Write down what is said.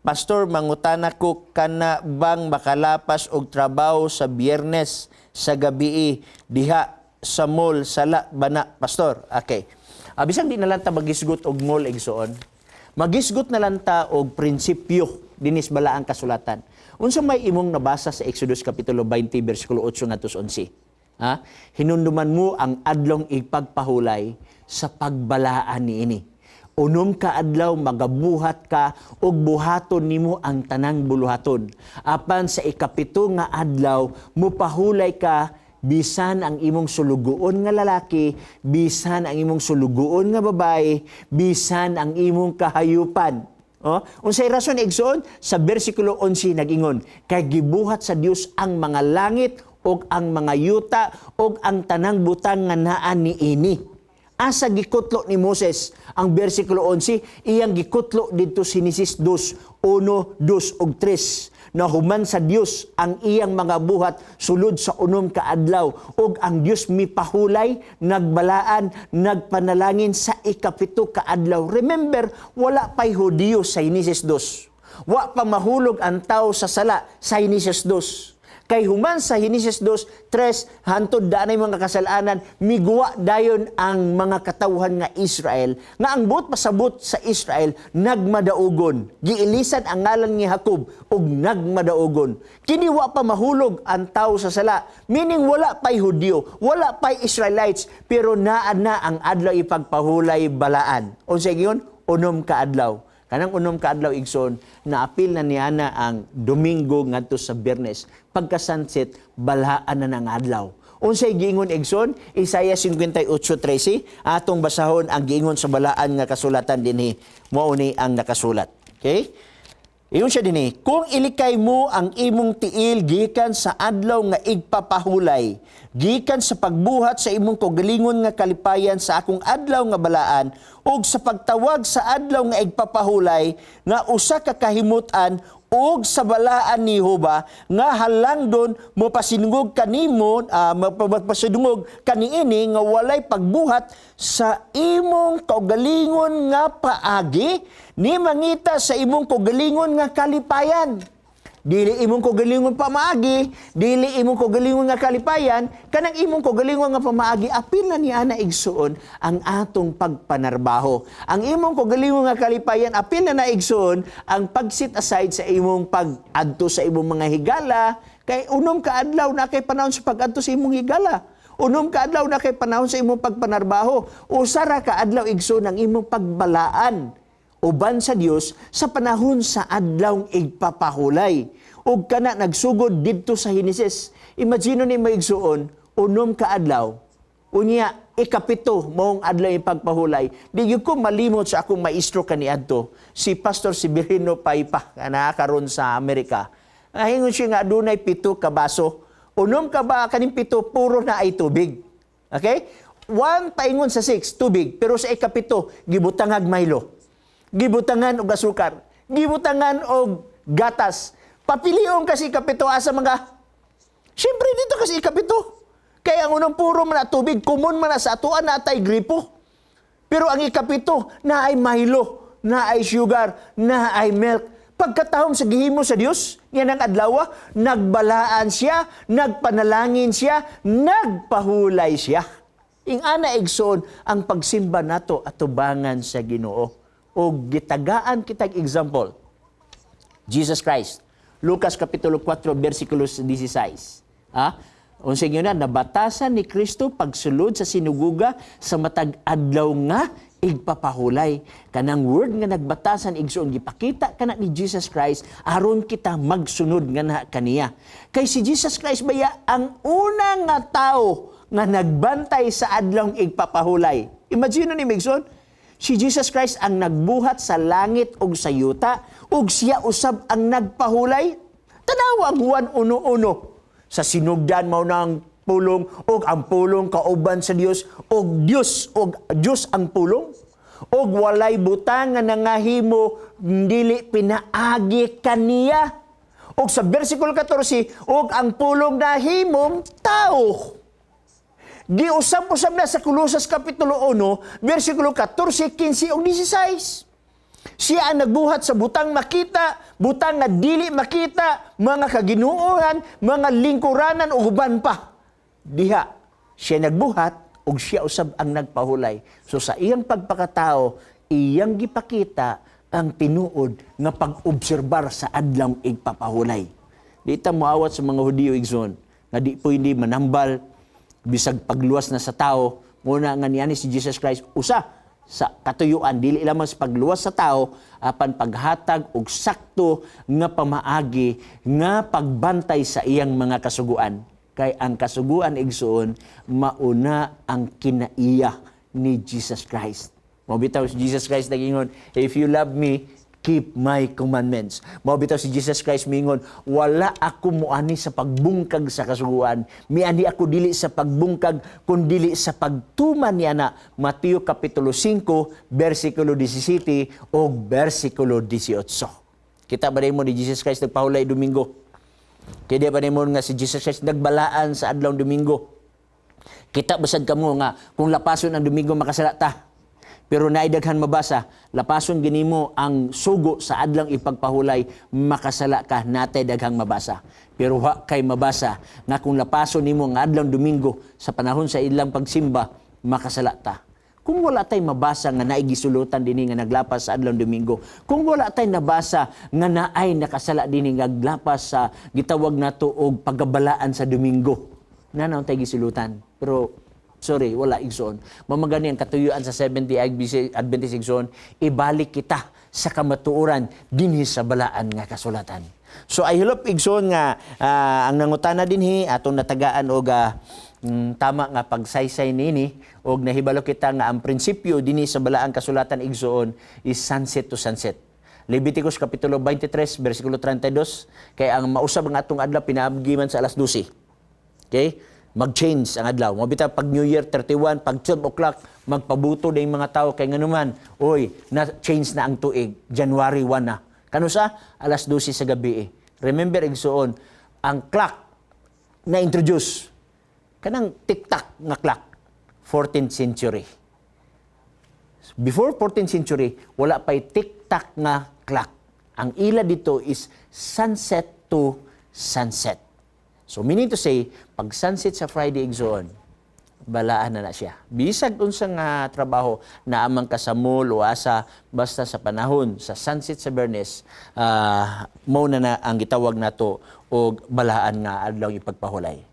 "Pastor, mangutana ko, kana bang makalapas og trabaho sa Biyernes sa gabii diha sa mall, sala ba na, Pastor?" Okay. Bisan di na lang ta magisgot og mall, igsoon. Magisgot na lang ta og prinsipyo dinis balaang kasulatan. Unsa may imong nabasa sa Exodus kapitulo 20 bersikulo 8 ngadto sa 11? Ha? Hinumduman mo ang adlong ipagpahulay sa pagbalaan niini. 6 ka adlaw magabuhat ka ug buhaton nimo ang tanang buluhaton. Apan sa 7 nga adlaw mupahulay ka, bisan ang imong sulugoon nga lalaki, bisan ang imong sulugoon nga babae, bisan ang imong kahayupan. Oh, unsay rason, igsoon? Sa bersikulo 11 nag-ingon, kay gibuhat sa Dios ang mga langit ug ang mga yuta ug ang tanang butang nga naa niini. Asa gikutlo ni Moses ang bersikulo 11? Iyang gikutlo didto sa Genesis 2, 1, 2 ug 3. Nahuman sa Dios ang iyang mga buhat sulod sa 6 ka adlaw ug ang Dios mipahulay, nagbalaan, nagpanalangin sa 7 ka adlaw. Remember, wala pa'y Hudiyo sa Genesis 2. Wa pa mahulog ang tao sa sala sa Genesis 2. Kay human sa Genesis 2, 3, hantod daanay mga kasalanan, miguwa dayon ang mga katawhan nga Israel, nga ang buot pasabot sa Israel, nagmadaugon. Giilisan ang ngalan ni Jacob ug nagmadaugon. Kini wa pa mahulog ang tao sa sala, meaning wala pa'y Hudyo, wala pa'y Israelites, pero naa na ang adlaw ipagpahulay balaan. Unsay giyon? 6 ka adlaw. Kanang 6 ka adlaw, igsoon, naapil na niya na ang Domingo ngadto sa Biyernes. Pagka sunset, balaan na ng adlaw. Unsay giingon, igsoon? Isaiah 58:13, atong basahon ang giingon sa balaan nga kasulatan dinhi. Mao ni ang nakasulat. Okay? Ingon siya dinhi, "Kung ilikay mo ang imong tiil gikan sa adlaw nga igpapahulay, gikan sa pagbuhat sa imong kaugalingon nga kalipayan sa akong adlaw nga balaan, ug sa pagtawag sa adlaw nga igpapahulay nga usa ka kahimutan ug sa balaan ni Jehova nga halangdon, mopasinungog kanimo, mapasinungog kaniini nga walay pagbuhat sa imong kaugalingon nga paagi, ni mangita sa imong kaugalingon nga kalipayan." Dili imong kaugalingon pamaagi, dili imong kaugalingon nga kalipayan, kanang imong kaugalingon nga pamaagi, apil na ni ana, igsuon, ang atong pagpanarbaho. Ang imong kaugalingon nga kalipayan, apil na na, igsuon, ang pag-set aside sa imong pag-adto sa imong mga higala, kay 6 ka adlaw na kay panahon sa pag-adto sa imong higala. 6 ka adlaw na kay panahon sa imong pagpanarbaho. Usa ra ka adlaw, igsoon, ang imong pagbalaan uban sa Dios sa panahon sa adlaw igpapahulay. Ug kana nagsugod didto sa Henesis. Imagine ni mo, igsuon, 6 ka adlaw. Unya 7 maong adlaw ipagpahulay. Di gyud ko malimot sa akong maestro kaniadto, si Pastor Severino Paypa, nga karon sa Amerika. Ingon siya nga adunay 7 ka baso. 6 ka ba kaning 7 puro na ay tubig. Okay? 1 paingon sa 6 tubig, pero sa 7 gibutangag Milo. Gibutangan og asukar, gibutangan og gatas. Papilion kasi 7, asa mga? Siyempre dito kasi 7. Kaya ang unang puro man na tubig, common man na sa atuan na atay gripo. Pero ang 7, na ay Milo, na ay sugar, na ay milk. Pagkatahom sa gihimo sa Dios, yan ang adlaw, nagbalaan siya, nagpanalangin siya, nagpahulay siya. Ing ana, igsoon, ang pagsimba nato atubangan sa Ginoo. O gitagaan kitag example. Jesus Christ. Lucas Kapitulo 4, versikulo 16. Ha? Unsa inyo na, nabatasan ni Kristo pagsulod sa sinagoga sa matag adlaw nga igpapahulay. Kanang word nga nagbatasan, igsoon, gipakita kana ni Jesus Christ aron kita magsunod nga na kaniya. Kay si Jesus Christ baya ang una nga tao nga nagbantay sa adlaw igpapahulay. Imagine ni igsoon, si Jesus Christ ang nagbuhat sa langit ug sa yuta ug siya usab ang nagpahulay. Tanawa ang Juan 1:1. Sa sinugdan mao na ang pulong ug ang pulong kauban sa Dios ug Dios ug Dios ang pulong ug walay butang nga nangahimo dili pinaagi kaniya. Ug sa versikulo 14, ug ang pulong nahimong tao. Giusab-usab na sa Kolosas Kapitulo 1, versikulo 14, 15 ug 16. Siya ang nagbuhat sa butang makita, butang nga dili makita, mga kaginuohan, mga lingkuranan ug uban pa. Diha siya nagbuhat ug siya usab ang nagpahulay. So sa iyang pagpakatao, iyang gipakita ang tinuod nga pag-obserbar sa Adlaw Igpapahulay. Di ta moawat sa mga Hudiyo, igsoon, nga di pwede manambal bisag pagluwas na sa tao. Muna nga niani si Jesus Christ, usa sa katuyuan dili lamang sa pagluwas sa tao apan paghatag og sakto nga pamaagi nga pagbantay sa iyang mga kasuguan, kay ang kasuguan, igsoon, mauna ang kinaiya ni Jesus Christ. Mao bitaw si Jesus Christ nagingon, "If you love me, keep my commandments." Mao bitaw si Jesus Christ mingon, "Wala ako muani sa pagbungkag sa kasuguan. Miani ako dili sa pagbungkag kun dili sa pagtuman niana." Mateo kapitulo 5 bersikulo 17 o bersikulo 18. Kita ba mo ni Jesus Christ nagpahulay Domingo? Kaya di ba nimo nga si Jesus Christ nagbalaan sa adlaw Domingo? Kita basad kamo nga kung lapason ang Domingo, makasala ta. Pero naay daghan mabasa, lapason ginimo ang sugo sa Adlang Ipagpahulay, makasala ka, natay daghang mabasa. Pero wa kay mabasa nga kung lapason nimo ang adlaw Domingo sa panahon sa ilang pagsimba, makasala ta. Kung wala tay mabasa nga naay gisulutan dinhi nga naglapas sa adlaw Domingo, kung wala tay nabasa nga naay nakasala dinhi nga naglapas sa gitawag nato og pagabalaan sa Domingo, naa tay gisulutan. Pero sorry, wala, igsoon. Mao man gani ang katuyuan sa Seventh-day Adventist, igsoon, ibalik kita sa kamatuoran dinhi sa balaan nga kasulatan. So I hope, igsoon, nga ang nangutana dinhi atong natagaan og tama nga pagsaysay nini og nahibalo kita nga ang prinsipyo dinhi sa balaang kasulatan, igsoon, is sunset to sunset. Leviticus kapitulo 23 bersikulo 32, kay ang mausab ang atong adlaw pinaagi man sa alas 12. Okay? Mag-change ang adlaw. Mao bitaw pag New Year 31, pag 12 o'clock, magpabuto na yung mga tao kay nganuman, oy, na change na ang tuig. January 1 na. Kanusa? Alas 12 sa gabi eh. Remember, igsoon, ang clock na introduce kanang tik-tak nga clock, 14th century. Before 14th century, wala pa'y tik-tak nga clock. Ang ila dito is sunset to sunset. So meaning to say, pag sunset sa Friday, igsoon, balaan na na siya. Bisag unsa nga trabaho na amang ka sa mall o asa, basta sa panahon sa sunset sa Bernes, mao na na ang gitawag nato og balaan nga Adlaw Ipagpahulay.